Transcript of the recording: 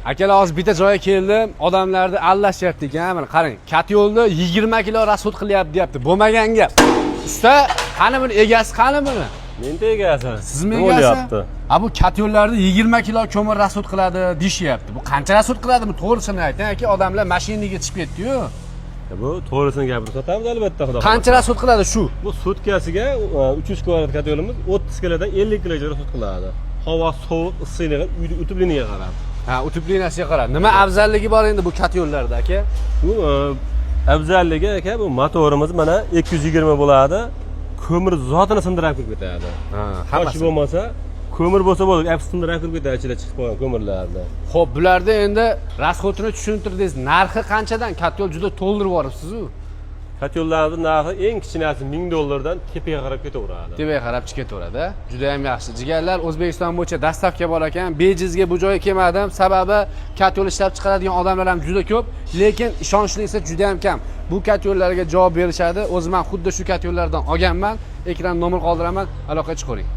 Akalar, hozir bitta joyga keldim, odamlarni aldashyapti ekan. Mana qarang, котёл ni 20 kilo расход qilyapti deyapti. Bo'lmagan gap. Usta, qani buni egasi, qani buni? Menda egasi. Sizmi Nima egasi? bo'lyapti? Ha, bu котёл larda 20 kilo ko'mir расход qiladi deyishyapti. Bu qancha расход qiladi? Bu to'g'risini ayting, aka, odamlar mashinaga chiqib ketdi-yu. Bu to'g'risini gapirib sotamiz albatta, xudo. Qancha расход qiladi shu? Bu sutkasiga 300 kvadrat котёл imiz 30 kilodan 50 kilogacha расход qiladi. Havo sovuq, issiqligi, uyda утепление ga qarab. Ha, утепление siga qarab. Nima afzalligi bor endi bu котёл larda, aka? Bu afzalligi, aka, bu motorimiz mana 220 bo'ladi. Ko'mir zotini sindirib kirib ketadi. Ha, Tosh hammasi. bo'lmasa, ko'mir bo'lsa bo'ldi, ap sindirib kirib ketadi ichida chiqib qolgan ko'mirlarni. Xo'p, bularda endi расход ini tushuntirdingiz. Narxi qanchadan? Котёл juda to'ldirib yuboribsiz-u. Котёл larning narxi eng kichkinasi 1000 dollardan tepaga qarab ketaveradi. Tepaga qarab chiqib ketaveradi. Juda ham yaxshi. Jigarlar, O'zbekiston bo'yicha доставка bor ekan. Bejizga bu joyga kelmadim. Sababi котёл ishlab chiqaradigan odamlar ham juda ko'p, lekin ishonchlisi juda ham kam. Bu котёл larga javob berishadi. O'zim ham xuddi shu котёл lardan olganman. Ekran nomer qoldiraman, aloqa chiqaring.